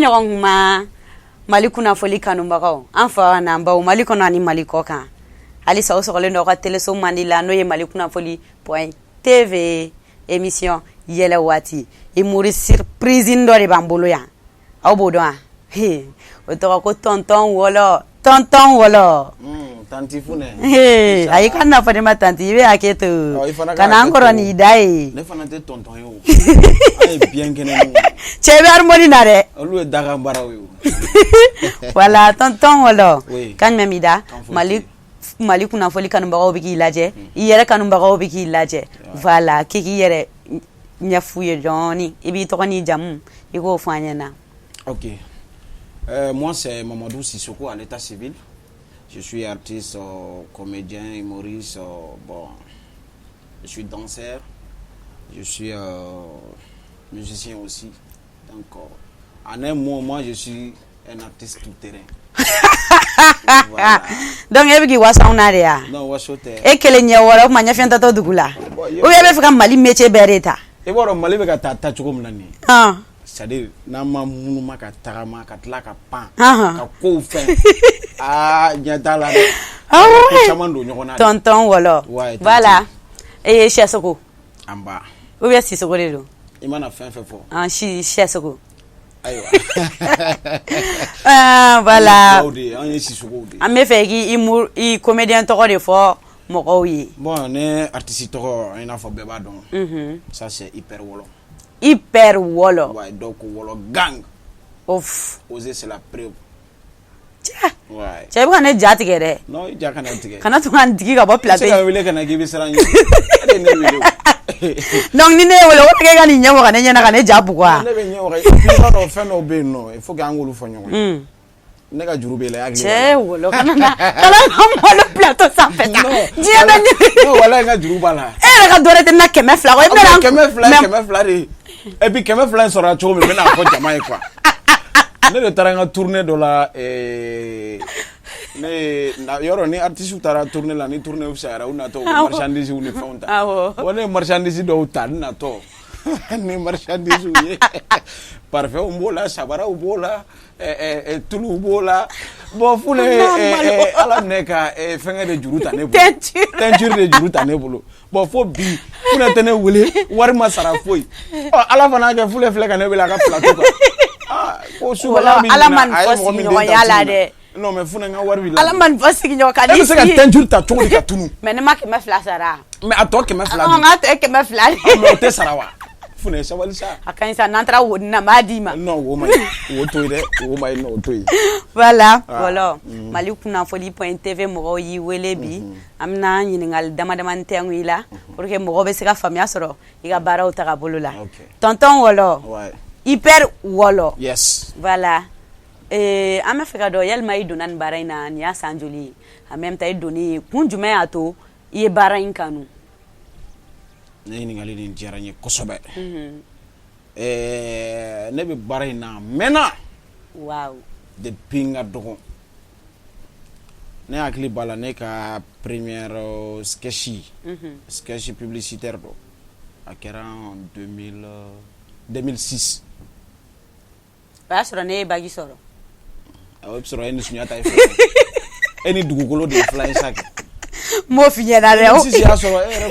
Ɲɔgɔn kuma Mali kunnafoli kanubagaw, an fa n'an baw, Mali kɔnɔ ani Mali kɔ kan, halisa aw sɔgɔlen don aw ka teleso mandi la, n'o ye Mali kunnafoli point TV, émission Yɛlɛ Waati. Humour surprise dɔ de b'an bolo yan, aw b'o dɔn wa? O tɔgɔ ko Tonton Wɔlɔ. Tonton Wɔlɔ. Tanti Funɛ. Ayi, ka na fɔ ne ma tanti, i bɛ hakɛ to. I fana ka ka na an hakɛ kɔrɔ to. N'i da ye. Ne fana tɛ tonton ye o. An ye bien kɛnɛ. Cɛ, i bɛ harmonie na dɛ. Olu ye dakan baaraw ye o. Voilà, Tonton Wɔlɔ. Oui. Kan jumɛn b'i da? Kan foyi Mali tɛ. Mali kunnafoli kanubagaw bɛ k'i lajɛ, i yɛrɛ kanubagaw bɛ k'i lajɛ. Voilà, k'i k'i yɛrɛ ɲɛf'u ye dɔɔni, i b'i tɔgɔ n'i jamu, i k'o fɔ an ɲɛna. Ok. Moi, c'est Mamadou Sissoko à l'état civil. Je suis artiste, comédien, humoriste. Bon, je suis danseur. Je suis musicien aussi. Donc, en un mot, moi, je suis un artiste tout terrain. Voilà. Donc e bɛ k'i waso anw na de ya? Non, waso tɛ. E kelen ɲɛ wɔɔrɔ, o tuma ɲɛfiyɛn tatɔ dugu la. Bon, ou bien e bɛ fɛ ka Mali métier bɛɛ de ta? I b'a dɔn Mali bɛ ka taa taacogo min na nin ye. C'est à dire, n'an ma munuma ka tagama ka tila ka pan ka kow fɛn, aa, ɲɛ t'a la dɛ. Ko caman don ɲɔgɔn na de. Tonton Wɔlɔ. Ouais, tanti. Voilà, e ye Sɛsogo. An ba. Ou bien Sisoko de don? I mana fɛn fɛn fɔ. Ah, si Sɛsogo. Ayiwa. Ah, voilà. An ye fulaw de ye, an ye Sisogow de ye. An bɛ fɛ k'i humour, i comédien tɔgɔ de fɔ mɔgɔw ye. Bon, ne artiste tɔgɔ, i n'a fɔ bɛɛ b'a dɔn, ça c'est Hyper Wɔlɔ. Hyper Wɔlɔ. Ouais, dɔw ko Wɔlɔ gang. Of. Oser, c'est la preuve. Cɛ. Ouais. Cɛ, i bɛ ka ne ja tigɛ dɛ. Non, i ja kana tigɛ. Kana to ka n digi ka bɔ I bɛ se plateau. ka wele ka na k'i bɛ siran ɲɛ, e de ye ne wele o. Donc ni ne ye wele, o de kɛ ka nin ɲɛ waga ne ɲɛna ka ne ja bugu wa? Ne bɛ ɲɛ waga, et puis i b'a dɔn, fɛn dɔw bɛ yen nɔ, il faut que an k'olu fɔ ɲɔgɔn ye. Ne ka juru b'e la, i hakili b'a la. Cɛ Wɔlɔ, kana na malo plateau sanfɛ ta. Diɲɛ bɛ Non, walayi, n ka juru b'a la. E yɛrɛ ka dɔ wɛrɛ tɛ n na 200 kɔ, i bɛna 200 ye 200 de ye. Et puis 200 in sɔrɔla cogo min, n bɛna fɔ jama ye quoi. Ne de taara n ka tournée dɔ la, ne ye yɔrɔ ni artiste taara tournée la, ni tournée fisayara, u natɔ, u bɛ marchandise ni fɛnw ta. Bon, ne ye marchandise dɔw ta, n natɔ ni marchandise ye, parfum b'o la, sabaraw b'o la, tuluw b'o la. Bon, Funɛ, Ala minɛ ka fɛngɛ de juru ta ne bolo. Teinture. Teinture de juru ta ne bolo. Bon, fo bi Funɛ tɛ ne wele, wari ma sara foyi. Ɔ, Ala fana y'a kɛ, Funɛ filɛ ka ne wele a ka plateau kan. Ah, ko sufɛla min Ala ma ɲina, nin a ye fɔ mɔgɔ min den sigiɲɔgɔnya ta la tunu na. dɛ. Non, mais Funɛ, n ka wari b'i la. Ala ma nin fɔ sigiɲɔgɔn ka E bɛ se ka teinture ta cogo di ka tunu? Mais ne ma 200 sara. Mais a tɔ 200 An dun? ka tɔ ye 200 de. Mais o tɛ sara wa? Funɛ, sabali sa. A ka ɲi sa, n'an taara wo na, n b'a d'i ma. Non, wo ma ɲi, wo to yen dɛ, wo ma ɲi, non, o to yen. Voilà. Ah. Wɔlɔ, Mali kunnafoli point TV mɔgɔw y'i wele bi, an bɛna ɲininkali dama damani tɛngu i la pour que mɔgɔw bɛ se ka faamuya sɔrɔ i ka baaraw taga bolo la. Tonton Wɔlɔ. Hyper Wɔlɔ. Yes. Voilà. An bɛ fɛ ka dɔn, yalima i donna nin baara in na, nin y'a san joli ye? En même temps, i donni, kun jumɛn y'a to i ye baara in kanu? Ne ɲininkali nin diyara n ye kosɛbɛ. Ne bɛ baara in na a mɛnna. Depuis n ka dɔgɔ, ne hakili b'a la, ne ka première sketch publicitaire dɔ, a kɛra en 2000, 2006. O y'a sɔrɔ ne ye bac sɔrɔ. O bɛ sɔrɔ e ni Sunjata ye fila ye, e ni dugukolo de ye filan ye sa kɛ. N m'o f'i ɲɛna dɛ. 2006 y'a sɔrɔ e yɛrɛ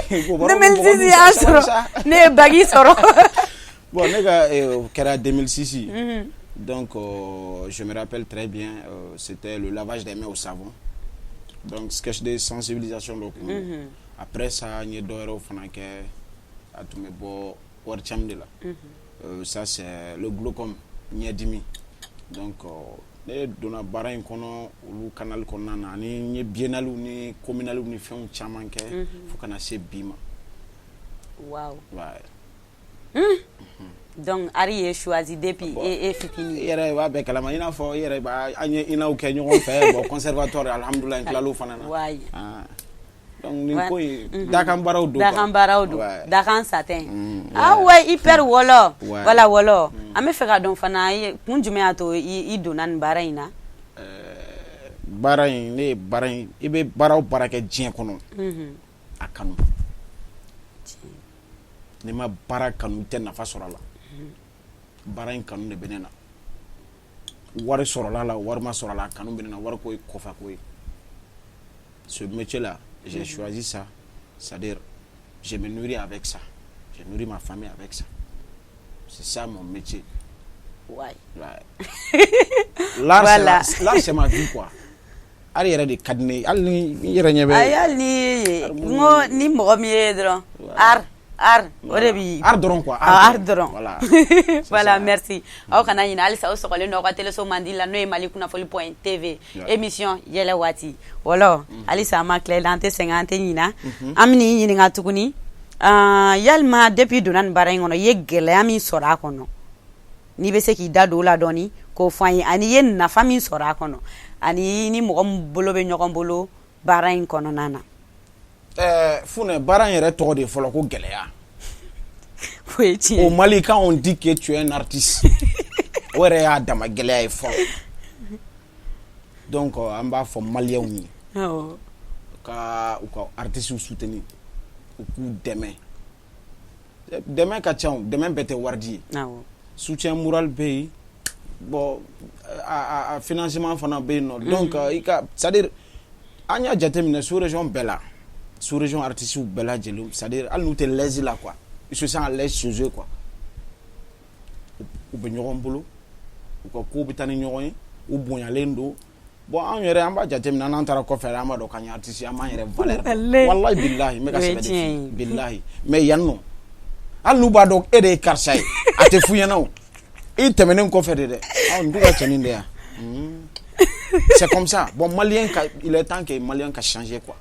kɔni ko baro bɛ mɔgɔ 2006 min y'a sabali sɔrɔ sa. Ne ye bac sɔrɔ. Bon, ne ka o kɛra 2006. Donc je me rappelle très bien, c'était le lavage des mains au savon. Donc sketch de sensibilisation dɔ kun don. Après ça, n ye dɔ wɛrɛw fana kɛ, a tun bɛ bɔ Wari de la. Ça c'est le glaucome, ɲɛdimi. Donc ne donna baara in kɔnɔ olu canal kɔnɔna na, ani n ye biennale ni communale ni fɛnw caman kɛ fo ka na se bi ma. Ouais. Donc art ye choisi depuis Bon. e fitinin. I yɛrɛ b'a bɛɛ kalama, i n'a fɔ i yɛrɛ b'a, an ye INAw kɛ ɲɔgɔn fɛ. Bon, conservatoire, alhamdulilayi, n tilal'o fana na. Ah. Donc nin ko in, dakan baaraw don quoi. Dakan baaraw don. Dakan satin. Ah ouais, Hyper Wɔlɔ. Voilà, Wɔlɔ, an bɛ fɛ ka dɔn fana, kun jumɛn y'a to i donna nin baara in na? Baara in, ne ye baara in, i bɛ baara o baara kɛ diɲɛ kɔnɔ, a kanu. N'i ma baara kanu, i tɛ nafa sɔrɔ a la. Baara in kanu de bɛ ne na. Wari sɔrɔla la, wari ma sɔrɔ la, kanu bɛ ne na. Wari ko ye kɔfɛ ko ye. Ce métier là, j'ai choisi ça, c'est-à-dire je me nourris avec ça, je nourris ma famille avec ça. C'est ça mon métier. Ouais. L'art, l'art, c'est ma vie, quoi. Hali yɛrɛ de ka di ne ye, hali ni n yɛrɛ ɲɛ bɛ. Ayi, hali ni n ko ni mɔgɔ min ye dɔrɔn, art, art, o de bi. Art dɔrɔn, quoi. Ah, art dɔrɔn. Voilà. Voilà, merci. Aw kana ɲinɛ, halisa aw sɔgɔlen don aw ka teleso mandi la, n'o ye Mali Kunnafoni point TV, émission Yɛlɛ Waati. Wɔlɔ, halisa an ma tila i la, an tɛ sɛgɛn, an tɛ ɲina. An bɛ n'i ɲininka tuguni, yalima depuis i donna nin baara in kɔnɔ, i ye gɛlɛya min sɔrɔ a kɔnɔ, n'i bɛ se k'i da don o la dɔɔni k'o fɔ an ye, ani i ye nafa min sɔrɔ a kɔnɔ, ani ni mɔgɔ min bolo bɛ ɲɔgɔn bolo baara in kɔnɔna na? Funɛ, baara in yɛrɛ tɔgɔ de ye fɔlɔ ko gɛlɛya. O ye tiɲɛ. Au Mali, quand on dit que tu es un artiste, o yɛrɛ y'a dama gɛlɛya ye fɔlɔ. Donc an b'a fɔ maliyɛnw ye ka u ka artistes soutenir, u k'u dɛmɛ. Dɛmɛ ka ca o, dɛmɛ bɛɛ tɛ wari di ye. Soutien moral bɛ yen, bon, a financement fana bɛ yen nɔ. Donc i ka, c'est à dire an y'a jateminɛ sous région bɛɛ la, sous région artistes bɛɛ lajɛlen, c'est à dire hali n'u tɛ l'aise la, quoi, ils se sentent à l'aise chez eux, quoi. U bɛ ɲɔgɔn bolo, u ka kow bɛ taa ni ɲɔgɔn ye, u bonyalen don. Bon, anw yɛrɛ, an b'a jateminɛ, n'an taara kɔfɛ, an b'a dɔn k'an ye artiste ye, an b'an yɛrɛ valeur dɔn. Wallahi billahi, n bɛ ka sɛbɛ de f'i ye, billahi. Mais yan nɔ, hali n'u b'a dɔn e de ye karisa ye, a tɛ f'u ɲɛna. O i tɛmɛnen kɔfɛ de dɛ, aw nin t'u ka cɛnin de yan. C'est comme ça. Bon, malien ka, il est temps que malien ka changer, quoi.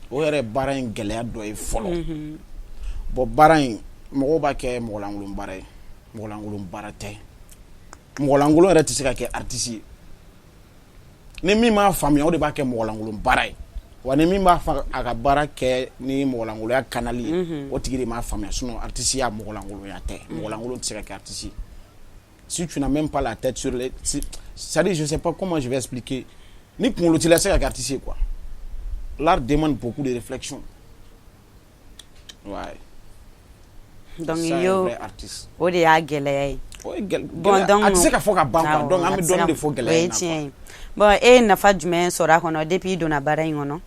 O yɛrɛ ye baara in gɛlɛya dɔ ye fɔlɔ. Bon, baara in, mɔgɔw b'a kɛ mɔgɔlankolon baara ye. Mɔgɔlankolon baara tɛ. Mɔgɔlankolon yɛrɛ tɛ se ka kɛ artiste ye. Ni min m'a faamuya, o de b'a kɛ mɔgɔlankolon baara ye. Wa ni min b'a fɔ a ka baara kɛ ni mɔgɔlankolonya kanali ye, o tigi de m'a faamuya. Sinon artiste ya, mɔgɔlankolonya tɛ. Mɔgɔlankolon tɛ se ka kɛ artiste ye. Si tu n'as même pas la tête sur les si, c'est-à-dire, je sais pas comment je vais expliquer, ni kunkolo t'i la, i tɛ se ka kɛ artiste ye, quoi. L'art demande beaucoup de réflexion, ouais. Donc ça, un yo vrai artiste. O de y'a gɛlɛya ye. O ye bon, donc a tɛ se ka fɔ ka ban, quoi. Donc an bɛ dɔɔnin de fɔ o gɛlɛya ye in na, tiɲɛ quoi. ye. Bon, e ye nafa jumɛn sɔrɔ a kɔnɔ depuis i donna baara in kɔnɔ?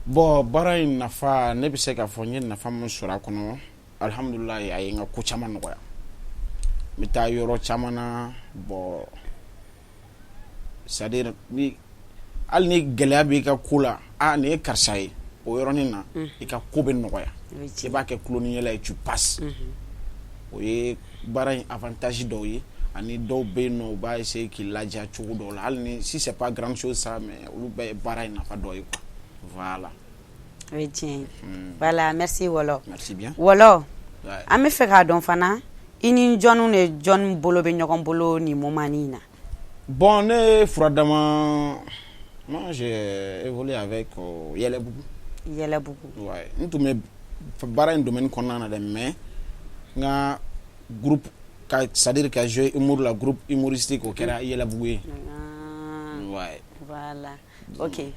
Bon, baara in nafa, ne bɛ se k'a fɔ n ye nafa min sɔrɔ a kɔnɔ, alihamudulilayi, a ye n ka ko caman nɔgɔya. N bɛ taa yɔrɔ caman na. Bon, c'est à dire ni hali ni gɛlɛya b'i ka ko la, a nin ye karisa ye, o yɔrɔnin na i ka ko bɛ nɔgɔya. O ye tiɲɛ. I b'a kɛ tulo ni yɛlɛ ye, tu passes. O ye baara in avantage dɔw ye. Ani dɔw bɛ yen nɔ, u b'a essayer k'i ladiya cogo dɔw la, hali ni si c'est pas grande chose ça, mais olu bɛɛ ye baara in nafa dɔ ye, quoi. Voilà. O ye tiɲɛ ye. Voilà, merci Wɔlɔ. Merci bien. Wɔlɔ, Ouais. an bɛ fɛ k'a dɔn fana, i ni jɔnniw de, jɔnni bolo bɛ ɲɔgɔn bolo nin moment in na? Bon, ne Furadama, moi j'ai évolué avec Yɛlɛbugu. Yɛlɛbugu. Ouais, n tun bɛ baara in domaine kɔnɔna na dɛ, mais n ka groupe ka, c'est à dire ka jouer humour la, groupe humoristique, o kɛra Yɛlɛbugu ye. Ah, Ouais. Voilà, ok.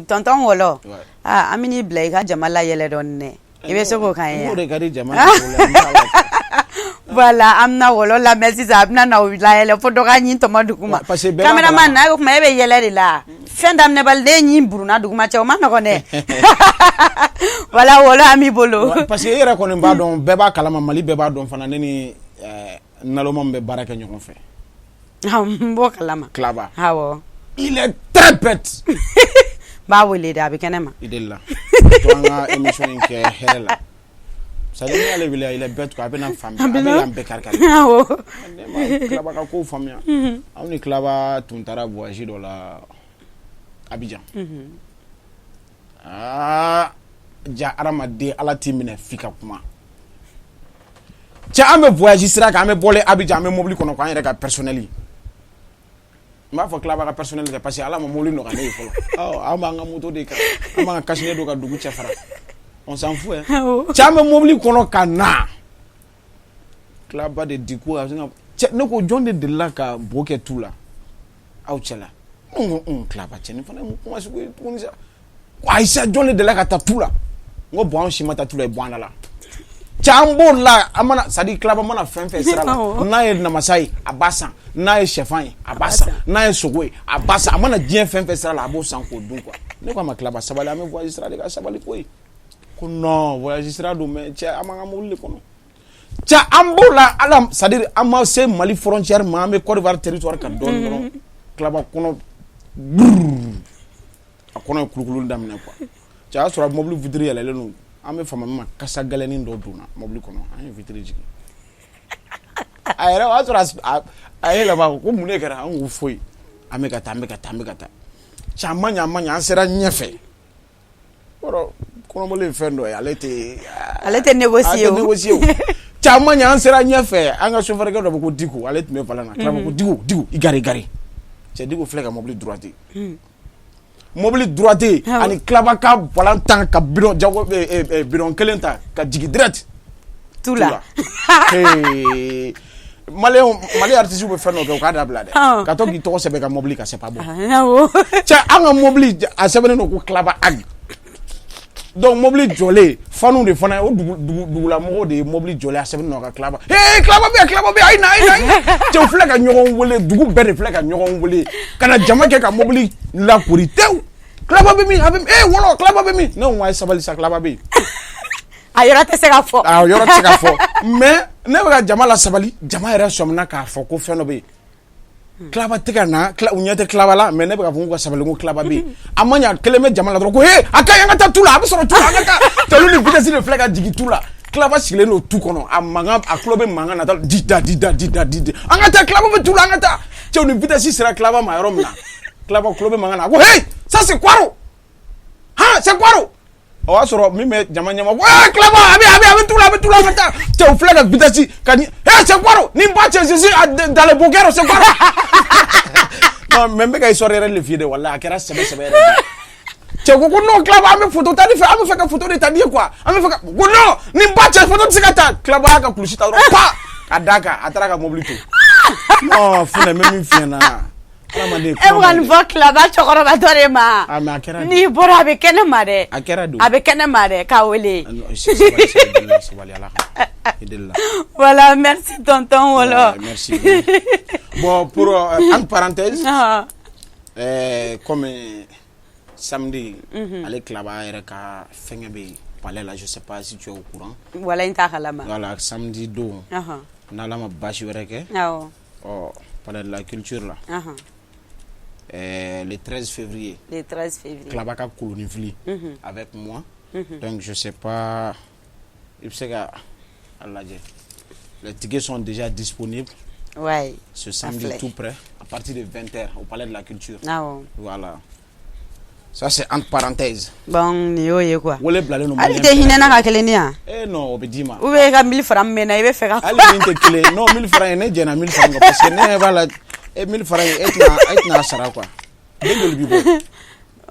Tonton Wɔlɔ, Ouais. ah, an bɛ n'i bila i ka jama layɛlɛ dɔɔni dɛ, i bɛ se k'o k'an ye N yan? k'o de ka di jama ye cogo la, n t'a la. Voilà, an bɛna Wɔlɔ lamɛn sisan, a bɛna na o layɛlɛ fo dɔ ka ɲin tɔmɔ duguma. Ouais, parce que bɛɛ b'a Caméraman kalama. n'a ko kuma, e bɛ yɛlɛ de la, fɛn daminɛbali ne ɲin burunna duguma cɛ, o ma nɔgɔn dɛ. Voilà, Wɔlɔ, an b'i bolo. Ouais, parce que e yɛrɛ kɔni b'a dɔn, bɛɛ b'a kalama, Mali bɛɛ b'a dɔn fana, ne ni naloma min bɛ baara kɛ ɲɔgɔn fɛ. N b'o kalama. Kilaba. Awɔ. Il est très bête. N b'a wele de, a bɛ kɛnɛ ma. I delila to an ka émission in kɛ hɛrɛ la. C'est à dire, n'i y'ale wele, il est bête, quoi. A bɛna faamuya, a bɛ yan bɛɛ kari kari. Ne ma Kilaba ka kow faamuya. Anw ni Kilaba tun taara voyage dɔ la Abidjan. Aa ja, hadamaden, Ala t'i minɛ f'i ka kuma. Cɛ, an bɛ voyage sira kan, an bɛ bɔlen Abidjan, an bɛ mobili kɔnɔ quoi, an yɛrɛ ka personnel, n b'a fɔ Kilaba ka personnel kɛ, parce que Ala ma mobili nɔgɔya ne ye fɔlɔ. Ɔ, an b'an ka moto de kan, an b'an ka cache-nez don ka dugu cɛ fara, on s'en fout hein. Cɛ, an bɛ mobili kɔnɔ ka na, Kilaba de di ko a bɛ sin ka cɛ, ne ko jɔn de delila ka bo kɛ tu la aw cɛ la? Ne ko un, Kilaba, cɛ, nin fana ye mun kuma sugu ye tuguni sa? Ko ayi sa, jɔn de delila ka taa tu la? N ko bon, anw si ma taa tu la, bɔ an da la. Cɛ, an b'o la, an mana, c'est à dire Kilaba mana fɛn fɛn sira la, n'a ye namasa ye, a b'a san, n'a ye sɛfan ye, a b'a san, n'a ye sogo ye, a b'a san, a mana diɲɛ fɛn fɛn sira la, a b'o san k'o dun quoi. Ne ko a ma: Kilaba, sabali, an bɛ voyage sira de kan, sabali koyi. Ko non, voyage sira don, mais cɛ, an b'an ka mobili de kɔnɔ. Cɛ, an b'o la, ala, c'est à dire an ma se Mali frontière ma, an bɛ Côte d'Ivoire territoire kan dɔɔnin dɔrɔn, Kilaba kɔnɔ brrr, a kɔnɔ ye kulukulu daminɛ quoi. Cɛ, a y'a sɔrɔ mobili vitre yɛlɛlen don, an bɛ fama min ma, kasa gɛlɛnnin dɔ donna mobili kɔnɔ, an ye vitre jigin. A yɛrɛ, o y'a sɔrɔ a ye yɛlɛma ko mun de kɛra? An ko foyi, an bɛ ka taa, an bɛ ka taa, an bɛ ka taa. Cɛ, a ma ɲɛ, a ma ɲɛ, an sera ɲɛfɛ yɔrɔ, kɔnɔbɔli ye fɛn dɔ ye, ale tɛ Ale tɛ négocier. A tɛ négocier o. Cɛ, a ma ɲɛ, an sera ɲɛfɛ, an ka chauffeur kɛ dɔ bɛ ko Diko, ale tun bɛ volant na. Kilaba ko: Diko, Diko, i garer, i garer. Cɛ, Diko filɛ ka mobili droité, mobili droité, ani Kilaba ka volant tan ka bidon jago, bidon kelen ta ka jigin direct tout la. Hey. Maliyɛnw, Mali artiste bɛ fɛn dɔ kɛ, u k'a dabila dɛ. Ka to k'i tɔgɔ sɛbɛn ka mobili kan, c'est pas bon. Cɛ, an ka mobili, a sɛbɛnnen don ko Kilaba Ag. Donc mobili jɔlen, fanu de fana, o dugu dugu dugulamɔgɔw de ye mobili jɔlen, a sɛbɛnnen don a ka Kilaba. Hey, Kilaba bɛ yan, Kilaba bɛ yan, ayi na, ayi na, ayi na. Cɛw filɛ ka ɲɔgɔn wele, dugu bɛɛ de filɛ ka ɲɔgɔn wele ka na jama kɛ ka mobili lakori tewu. Kilaba bɛ min? A bɛ min? Ee wɔlɔ, Kilaba bɛ min? Ne ko a ye sabali sa, Kilaba bɛ yen. A yɔrɔ tɛ se ka fɔ. A yɔrɔ tɛ se ka fɔ, mais ne bɛ ka jama la sabali, jama yɛrɛ sɔmina k'a fɔ ko fɛn dɔ bɛ yen. Kilaba tɛ ka na, u ɲɛ tɛ Kilaba la, mais ne bɛ ka fɔ k'u ka sabali, ko Kilaba bɛ yen. A ma ɲa, kelen bɛ jama la dɔrɔn ko he, a ka ɲi, an ka taa tu la, a bɛ sɔrɔ tu la, an ka taa. Cɛlu ni vitesse de filɛ ka jigin tu la. Kilaba sigilen don tu kɔnɔ, a mankan, a tulo bɛ mankan na di da di da di da di da, an ka taa, Kilaba bɛ tu la, an ka taa. Cɛw ni vitesse sera Kilaba ma yɔrɔ min na, Kilaba tulo bɛ mankan na, a ko: hey, ça c'est quoi? Han, c'est quoi? O y'a sɔrɔ min bɛ jama ɲɛma ko: ee Kilaba, a bɛ tu la, a bɛ tu la, an ka taa. Cɛw filɛ ka vitesse ka ni, hey, c'est quoi? Ni ba cɛ, je suis dans le Bokɛro, c'est quoi? Non, mais n bɛ ka histoire yɛrɛ de f'i ye dɛ, walahi, a kɛra sɛbɛ sɛbɛ yɛrɛ de. Cɛ ko non, Kilaba, an bɛ photo ta ni fɛ, an bɛ fɛ ka photo de ta ni ye quoi, an bɛ fɛ ka ko non, ni ba cɛ, photo tɛ se ka ta. Kilaba y'a ka kulusi ta dɔrɔn, pa, ka d'a kan, a taara ka mobili to. Non, Funɛ, n bɛ min f'i ɲɛna, adamaden E bɛ ka nin fɔ Kilaba cɛkɔrɔba dɔ de ma. Ah, mais a kɛra. N'i bɔra, a bɛ kɛnɛ ma dɛ. A kɛra don. A bɛ kɛnɛ ma dɛ, k'a wele. Sabali, sabali, sabali, ala kama, i delila. Voilà, merci tonton Wolo. Ouais, merci. Bon, pour entre parenthèses, comme samedi, ale Kilaba yɛrɛ ka fɛngɛ bɛ yen palais la, je sais pas si tu es au courant. Wala, n t'a kalama. Voilà, samedi don, n'Ala ma baasi wɛrɛ kɛ, ɔ, palais de la culture la, le 13 février. Le 13 février. Kilaba ka kolonifili avec moi. Donc je sais pas, i bɛ se ka a lajɛ. Les tickets sont déjà disponibles. Ce samedi filɛ. Tout près, à partir de 20h au palais de la culture. Voilà. Ça, c'est entre parenthèses. Bon, nin y'o ye quoi. Wele bilalen don. Hali tɛ hinɛ na ka kelen di yan. Eh non, o bɛ d'i ma. Ou bien i ka 1000 francs min bɛ na, i bɛ fɛ ka. Hali min tɛ kelen, non, 1000 francs ye, ne jɛnna 1000 francs kɔ parce que ne ɲɛ b'a la, e 1000 francs ye, e tɛna a sara quoi. Den joli b'i bɔ?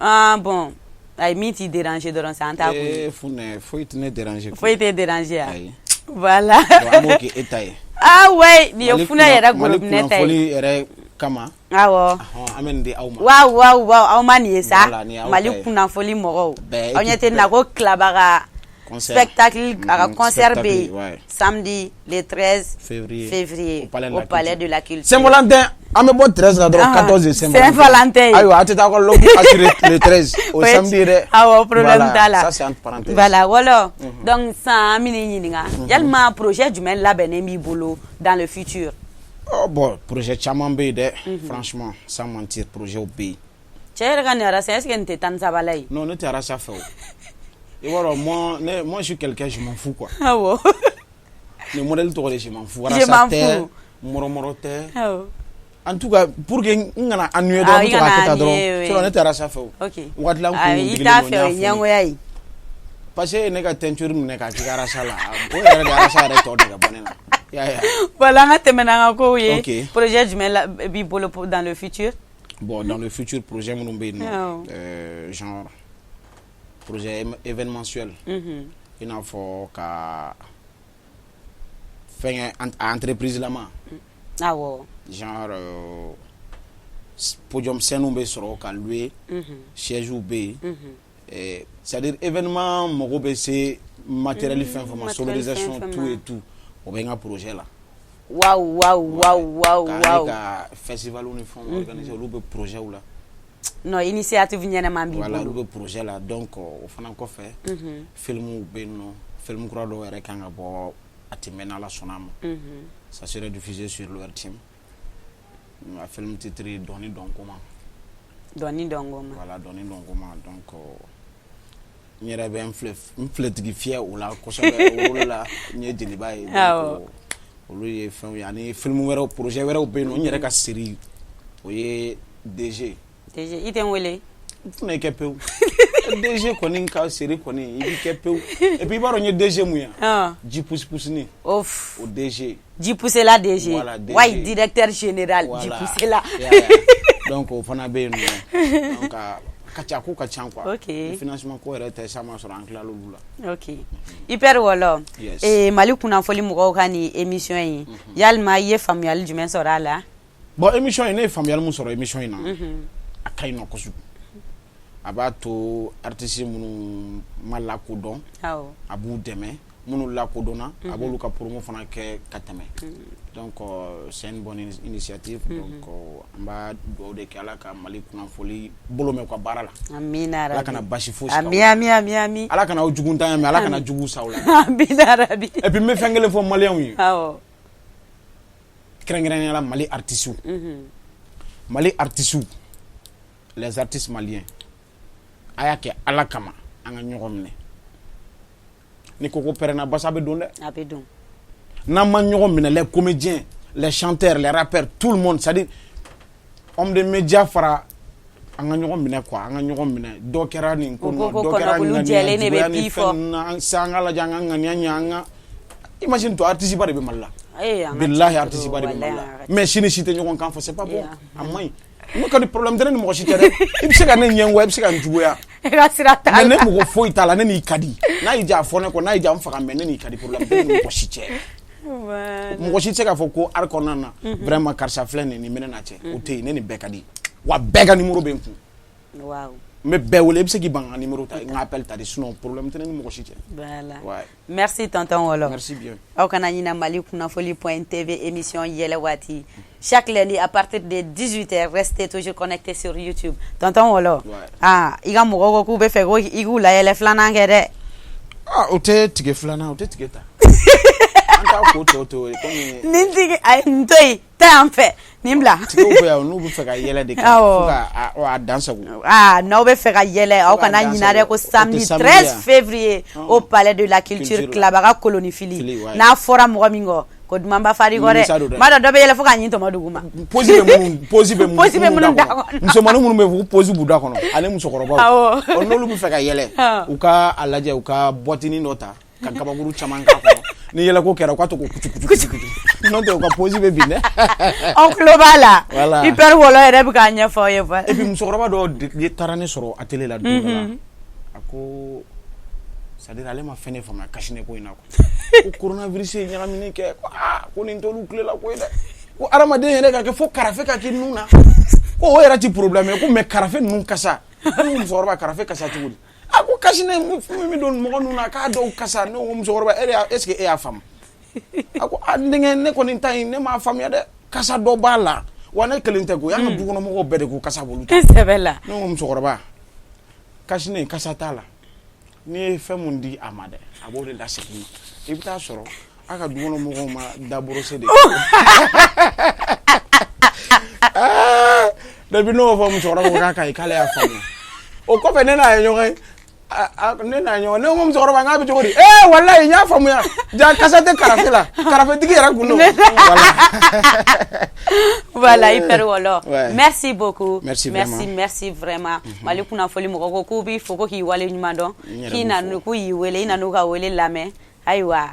Ah bon, ayi, min t'i déranger dɔrɔn sa, an t'a kun. Eh Funɛ, foyi tɛ ne déranger. Foyi t'e déranger yan. Ayi. Voilà. Donc an b'o kɛ e ta ye. Ah ouais, nin ye Funɛ yɛrɛ Mali gorobinɛ ta ye. kunnafoni yɛrɛ kama. Awɔ. Ɔhɔn, an bɛ nin di aw ma. Waaw waaw waaw, aw ma nin ye sa. Voilà, nin y'aw Mali ta ye. kunnafoli mɔgɔw. Bɛɛ, Aw ɲɛ tɛ nin na ko Kilaba ka concert. Spectacle, a ka concert bɛ yen Spectacle, ouais. Samedi le 13 février, février au palais de au la palais culture. De la culture. Saint-Valentin, an bɛ bɔ 13 la dɔrɔn, 14 ye Saint-Valentin. Saint-Valentin. Ayiwa, a tɛ taa aw ka logo assurer le 13 o samedi ye dɛ. Awɔ, problème Voilà, t'a la. ça c'est entre parenthèses. Voilà, wɔlɔ. Donc sisan an bɛ n'i ɲininka, yalima projet jumɛn labɛnnen b'i bolo dans le futur? Oh, bon, projet caman bɛ yen dɛ, franchement, sans mentir, projet bɛ yen. Cɛ yɛrɛ ka nin arasa, est ce que nin tɛ 13 la ye? Non, ne tɛ arasa fɛ o. I b'a dɔn, moi, ne, moi je suis quelqu'un, je m'en fous quoi. Nin modèle tɔgɔ de je m'en fous. Je Arasa m'en tɛ, fous. mɔrɔmɔrɔ tɛ. Awɔ. En tout cas, pour que n kana ennuyer Ah, dɔrɔn, n i bɛ to k'a kana kɛ tan ennuyer, dɔrɔn. oui. Sinon ne tɛ arasa fɛ o. Waati la n kun Ah, i digilen t'a don, fɛ, o n ye y'a fɔ. ɲɛngoya ye. Parce que e ye ne ka teinture minɛ k'a k'i ka arasa la, o yɛrɛ de arasa yɛrɛ tɔ de ka bɔ ne la. I y'a ye wa? Voilà, an ka tɛmɛ n'an ka kow ye. Ok. Projet jumɛn la b'i bolo dans le futur? Bon, dans le futur, projet minnu bɛ yen nɔ, Awɔ. Genre projet événementiel, i n'a fɔ ka fɛnkɛ entreprise lama, genre podium scène bɛ sɔrɔ ka louer, siège bɛ yen, c'est à dire événement mago bɛ se matériel fɛn fɛn ma, sonorisation, tout et tout, o bɛ n ka projet la. Waouh, waouh, waouh, waouh, waouh. Ka festival ni fɛnw organiser, olu bɛ projet la. Non, initiative ɲɛnama b'i bolo. Voilà, olu bɛ projet la. Donc o fana kɔfɛ, films bɛ yen nɔ, film kura dɔw yɛrɛ kan ka bɔ, a tɛ mɛn, n'Ala sɔnna a ma. Ça serait diffusé sur l'ORTM. A film titre, Dɔnni Dɔnkoma. Dɔnni Dɔnkoma. Voilà, Dɔnni Dɔnkoma. Donc n yɛrɛ bɛ n filɛ, n filɛtigi fiyɛ o la kosɛbɛ, o rôle la n ye jeliba ye. Donc olu ye fɛnw ye, ani film wɛrɛw, projet wɛrɛw bɛ yen nɔ. N yɛrɛ ka série, o ye DG. DG, i tɛ n wele? N tɛna i kɛ pewu. DG kɔni ka série kɔni, i b'i kɛ pewu. Et puis i b'a dɔn n ye DG mun ye? Ji pusi pusini. Of. O DG. Ji poussela DG. Voilà, DG. Wayi, directeur général. Voilà. Ji poussela. Yeah. Donc o fana bɛ yen nɔ. Donc a ka ca, ko ka ca quoi. Ok. Financement ko yɛrɛ tɛ sa ma sɔrɔ, an tilal'olu la. Ok, Hyper Wɔlɔ. Yes. Mali kunnafoli mɔgɔw ka nin émission in, yalima i ye faamuyali jumɛn sɔrɔ a la? Bon, émission in, ne ye faamuyali mun sɔrɔ émission in na, a ka ɲi nɔ kojugu. A b'a to artiste minnu ma lakodɔn, a b'u dɛmɛ. Minnu lakodɔnna, a b'olu ka promo fana kɛ ka tɛmɛ. Donc c'est une bonne initiative. Donc an b'a dugawu de kɛ, Ala ka Mali kunnafoli bolo mɛn u ka baara la. Amina. Ala kana basi fosi k'aw Ami. la. Ami, ami, ami. Ala kana aw juguntanya mɛn, Ala kana jugu s'aw la. Amina rabi. Et puis n bɛ fɛn kelen fɔ maliyɛnw ye, kɛrɛnkɛrɛnnenya la Mali artistes, Mali artistes, les artistes maliens, a y'a kɛ Ala kama, an ka ɲɔgɔn minɛ. Ni koko pɛrɛnna, basa bɛ don dɛ. A bɛ don. N'an ma ɲɔgɔn minɛ, les comédiens, les chanteurs, les rappeurs, tout le monde, c'est à dire homme de média fara, an ka ɲɔgɔn minɛ quoi, an ka ɲɔgɔn minɛ. Dɔ kɛra nin ko O ko ninnu ko dɔ kɛra kɔnɔkulu ŋaniya jɛlen de bɛ juguya ni bi fɛn fɔ. ninnu na, an se an ka lajɛ, an ka ŋaniya ɲɛ, an ka imagine toi, artiste ba de bɛ Mali la. Eh, an ka Bilahi, ca artiste ba de bɛ trop, Mali la. walahi, an ka ca. Mais sini si tɛ ɲɔgɔn kan fɔ, c'est pas bon. Yeah. A man ɲi. Ne kɔni, problème tɛ ne ni mɔgɔ si cɛ dɛ. I bɛ se ka ne ɲɛngoya, i bɛ se ka n juguya. E ka sira t'a Mais ne la. mɔgɔ foyi t'a la, ne n'i ka di. N'a y'i diya, a fɔ ne kɔ, n'a y'i diya, n faga, mais ne n'i ka di, problème tɛ ne ni mɔgɔ si cɛ. Mɔgɔ si tɛ se k'a fɔ ko art kɔnɔna na, vraiment, karisa filɛ nin, nin bɛ ne n'a cɛ, o tɛ yen. Ne ni bɛɛ ka di wa, bɛɛ ka numéro bɛ n kun. N bɛ bɛɛ wele, i bɛ se k'i ban ka numéro ta, n ka appel ta de, sinon problème tɛ ne ni mɔgɔ si cɛ. Voilà. Ouais. Merci, tonton Wɔlɔ. Merci bien. Aw kana ɲina Mali kunnafoli.tv, émission yɛlɛ waati, chaque lundi à partir de 18h. Restez toujours connectés sur YouTube. Tonton Wɔlɔ. Ouais. Ah, i ka mɔgɔw ko k'u bɛ fɛ ko i k'u layɛlɛ filanan kɛ dɛ. Ah, o tɛ tige filanan, o tɛ tige ta, an t'a ko tɔ to ye komi Nin tigi, ayi, nin to yen, taa yan fɛ, nin bila. Tigew bɛ yan, n'u bɛ fɛ ka yɛlɛ de kɛ fo ka a dan sago. Ah, n'aw bɛ fɛ ka yɛlɛ, aw Fo k'a kana dan ɲina dɛ sago. ko O tɛ samedi samedi 13 yan. février au Palais de la Culture, Culture la. Kilabaga Koloni Fili. Fili, ouais. N'a fɔra mɔgɔ min kɔ ko dumanba far'i kɔ Nimisa don dɛ, dɛ. ma dɔ dɔ bɛ yɛlɛ fo k'a ɲin tɔmɔ dugu ma. Pose bɛ minnu, pose bɛ Pose bɛ minnu da kɔnɔ, kɔnɔ. Musomanin minnu bɛ yen ko pose b'u da kɔnɔ, ani musokɔrɔbaw. Ɔ, n'olu bɛ fɛ ka yɛlɛ, u ka a lajɛ, u ka boîte dɔ ta ka gabakuru caman k'a kɔnɔ. Ni yɛlɛko kɛra, u ka to k'o kucu kucu kucu kucu, n'o tɛ u ka pose bɛ bin dɛ. Aw tulo b'a la. Voilà. Hyper Wɔlɔ yɛrɛ bɛ k'a ɲɛfɔ aw ye. Et puis musokɔrɔba dɔw de taara ne sɔrɔ atelier la don dɔ la, a ko c'est à dire ale ma fɛn de faamuya cache-nez ko in na quoi, ko coronavirus ye ɲagamini kɛ, ko aa, ko nin t'olu tile la ko ye dɛ, ko hadamaden yɛrɛ ka kɛ fo karafe ka k'i nun na, ko o yɛrɛ ti problème ye, ko mais karafe ninnu kasa. Ne ko musokɔrɔba, karafe kasa cogo di? A ko cache-nez min bɛ don mɔgɔ nun na, k'a dɔw kasa. Ne ko musokɔrɔba, e de y'a, est ce que e y'a faamu? A ko a, n denkɛ, ne kɔni ta in, ne m'a faamuya dɛ, kasa dɔ b'a la wa. Ne kelen tɛ koyi, an ka dukɔnɔmɔgɔw bɛɛ de ko kasa b'olu ta. Sɛbɛ la. Ne ko musokɔrɔba, cache-nez kasa t'a la. N'i ye fɛn mun di a ma dɛ, a b'o de lasegin i ma. I bɛ taa sɔrɔ a ka dukɔnɔmɔgɔw ma daborose de. Ah, depuis n'o fɔ, musokɔrɔba ko k'a ka ɲi, k'ale y'a faamuya. O kɔfɛ, ne n'a ye ɲɔgɔn ye, ne n'a ye ɲɔgɔn ye, ne ko musokɔrɔba, n k'a bɛ cogo di? Ee, walayi, n y'a faamuya, ja kasa tɛ karafe la, karafetigi yɛrɛ kun don, voilà. Voilà, Hyper Wɔlɔ. Ouais. Merci beaucoup. Merci merci, vraiment. Merci vraiment. Mali kunnafoli mɔgɔ ko k'u b'i fo, ko k'i wale ɲuman dɔn. N yɛrɛ K'i b'u na fo. k'u y'i wele, i nan'u ka wele lamɛn. Ayiwa,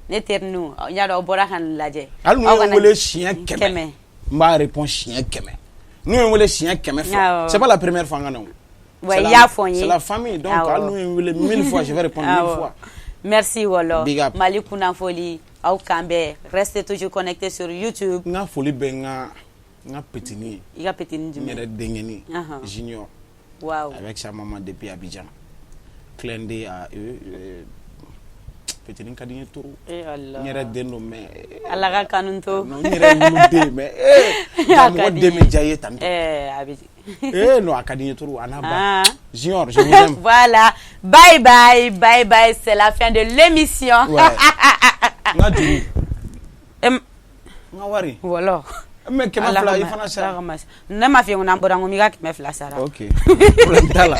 ne terinu, n y'a dɔn aw bɔra ka nin lajɛ. Hali n'u Aw ye n kana wele siɲɛ 100, 100. n b'a répond siɲɛ 100. N'u ye n wele siɲɛ 100 fois, c'est pas la première fois n ka na o. Ouais, C'est i y'a fɔ n ye. C'est la famille, donc hali n'u ye n wele 1000 fois, je vais répondre 1000 fois. Merci Wɔlɔ. Big up. Mali kunnafoli, aw kan bɛn. Restez toujours connectés sur YouTube. N ka foli bɛ n ka petini ye. I ka petini N jumɛn? yɛrɛ denkɛni, Junior, avec sa maman depuis Abidjan. Clin d'œil à eux. Petit ka di n ye trop. Eh Allah. N yɛrɛ den don, mais Ala ka kanu to. Non, n yɛrɛ woloden, mais eh, A mɔgɔ ka di den n bɛ ye. diya i ye tan tɔ. Eh, a bɛ Eh non, a ka di n ye trop, a n'a ba. Ah. Junior, je vous aime. Voilà. Bye bye, bye bye. C'est la fin de l'émission. Ouais. N ka juru. N ka wari. Voilà. Mais 200 i fana sara. Ne m'a f'i ye ko n'an bɔra, n ko n b'i ka 200 sara. Ok, problème t'a la.